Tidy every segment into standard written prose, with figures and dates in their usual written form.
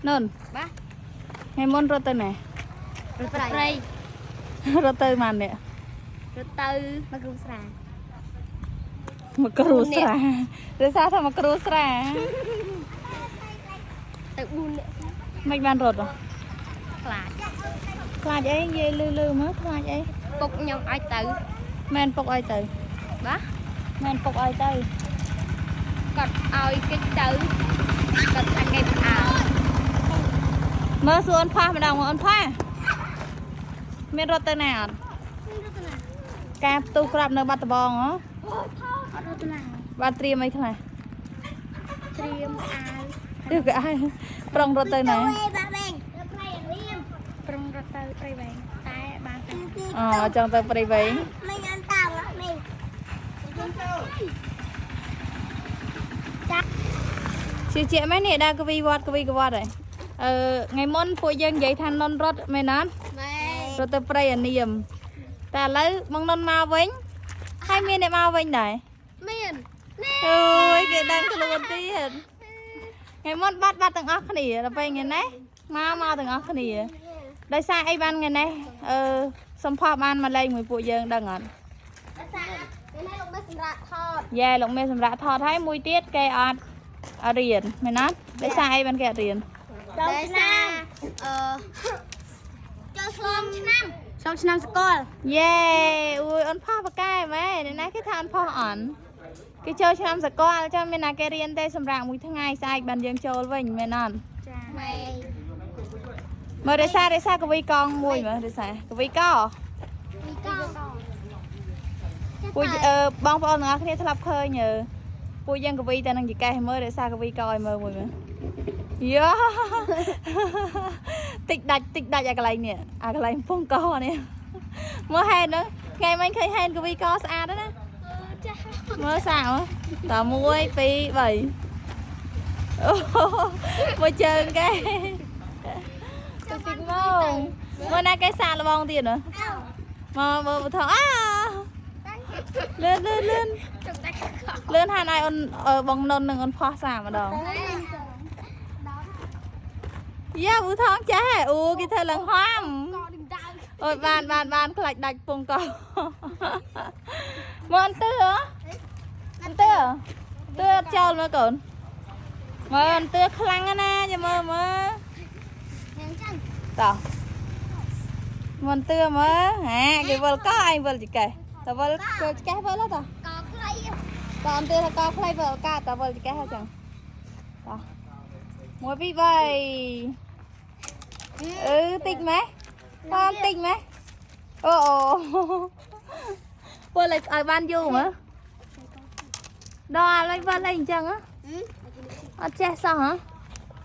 នុន បាទ ថ្ងៃមុនរត់ទៅណា រត់ទៅព្រៃ រត់ទៅម៉ាននេះ រត់ទៅមកគ្រូស្រា មកគ្រូស្រាឬសារថាមកគ្រូស្រា ទៅ4នាក់ មិនបានរត់ហ៎ ខ្លាច ខ្លាចអីនិយាយលឺលឺមើលខ្លាចអី ពុកខ្ញុំឲ្យទៅ មែនពុកឲ្យទៅ បាទ មែនពុកឲ្យទៅ គាត់ឲ្យគេចទៅគាត់ថាគេផ្អើល មើលសួរអូនផាសម្ដងមើលអូនផាមានរត់ទៅណាអត់ការផ្ទុះក្រាប់នៅបាត់ដំបងហ៎ អត់រត់ទៅណា បានត្រៀមអីខ្លះ ត្រៀមអាវ ត្រៀមកៅអៅប្រុងរត់ទៅណា បាក់វិញព្រៃរៀមប្រុងរត់ទៅព្រៃវែងតែបានតែ អូចង់ទៅព្រៃវែង មិនអន់តោមី ជឿជាក់មែននេះដើរកវីវត្តកវីកវត្តហើយអឺថ្ងៃមុនពួកយើងនិយាយថានុនរត់មែនអត់ ម៉ែ រត់ទៅព្រៃអានាមតែឥឡូវបងនុនមកវិញហើយមានអ្នកមកវិញដែរ មាននេះ អូយគេដឹងខ្លួនទៀតថ្ងៃមុនបាត់បាត់ទាំងអស់គ្នាដល់ពេលថ្ងៃនេះមកមកទាំងអស់គ្នាដោយសារអីបានថ្ងៃនេះអឺសំផស្សបានមកលេងមួយពួកយើងដឹងអត់ សានេះលោកមេសម្រាប់ថត យ៉ែលោកមេសម្រាប់ថតហើយមួយទៀតគេអត់អត់រៀនមែនអត់ដោយសារអីបានគេអត់រៀន ដោយសារអឺចូលឆ្លងឆ្នាំឆ្លងឆ្នាំសកល យេអូយអូនផុសបកកែម៉ែអ្នកណាគេថាអូនផុសអន់គេចូលឆ្នាំសកលចាំមានណាគេរៀនទេសម្រាប់មួយថ្ងៃស្អែកបានយើងចូលវិញមែនអត់ ចាម៉ែ មើលរសាររសារកវីកងមួយមើលរសារកវីក មីកង ពួកអឺបងប្អូនទាំងអស់គ្នាធ្លាប់ឃើញអឺពួកយើងកវីតែនឹងចកេះមើលរសារកវីកឲ្យមើលមួយមើលយ៉ា តិចដាច់តិចដាច់អាកន្លែងនេះអាកន្លែងពងកនេះមើលហេតុហ្នឹងថ្ងៃមិញឃើញហេតុកវីកស្អាតណាស់ណា ចា មើលសាកមើលត1 2 3អូមួយជើងគេទៅតិចមកមើលណាគេសាកល្បងទៀតហ៎មកមើលបថងអាលឿនលឿនលឿន ចុកតែក លឿនហានឲ្យអូនអឺបងនុននិងអូនផោះសាកម្ដងយ៉ាប៊ូថងចេះហ៎អូគេធ្វើឡើងហំ កឌឹងដៅ អូយបានបានបានខ្លាចដាច់ពងកមើលអន្ទឿហ៎អន្ទឿទឿអត់ចូលមើលកូនមើលអន្ទឿខ្លាំងណាស់ណាចាំមើលមើល ញ៉ាំចឹង តោះមើលអន្ទឿមើលហាគេវិលកឯងវិលចកេះតើវិលវិលចកេះវិលហ៎តោះ កខ្លី តើអន្ទឿថាកខ្លីវិលកាតើវិលចកេះហ៎ចឹងតោះ1 2 3អឺតិចម៉េះបងតិចម៉េះអូអូ ពលឲ្យឲ្យបានយូរមើលដល់ឲ្យវិលអីអញ្ចឹងហ៎អត់ចេះសោះហ៎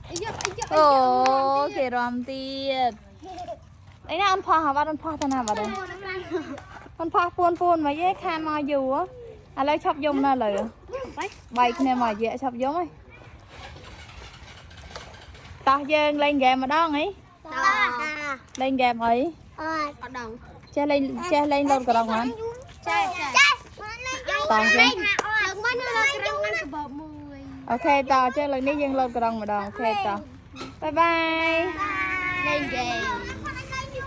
អាយុអាយុ អូគេរំទៀតអីណាអូនផោះហ่ะបាត់អូនផោះទៅណាបាត់ហើយអូនផោះពួនពួនមកយេខានមកយូរហ៎ឥឡូវឈប់យំណាស់ឥឡូវបែកគ្នាមករយៈឈប់យំហើយតោះយើងលេងហ្គេមម្ដងអី តា លេងហ្គេមអី អត់អត់ដង ចេះលេងចេះលេងលោតក្រុងអត់ ចេះចេះ តោះចេះ លើកមកនៅលើក្រុងបានកបមួយ OK តោះចេះលើកនេះយើងលោតក្រុងម្ដង OK តោះ bye bye លេងហ្គេម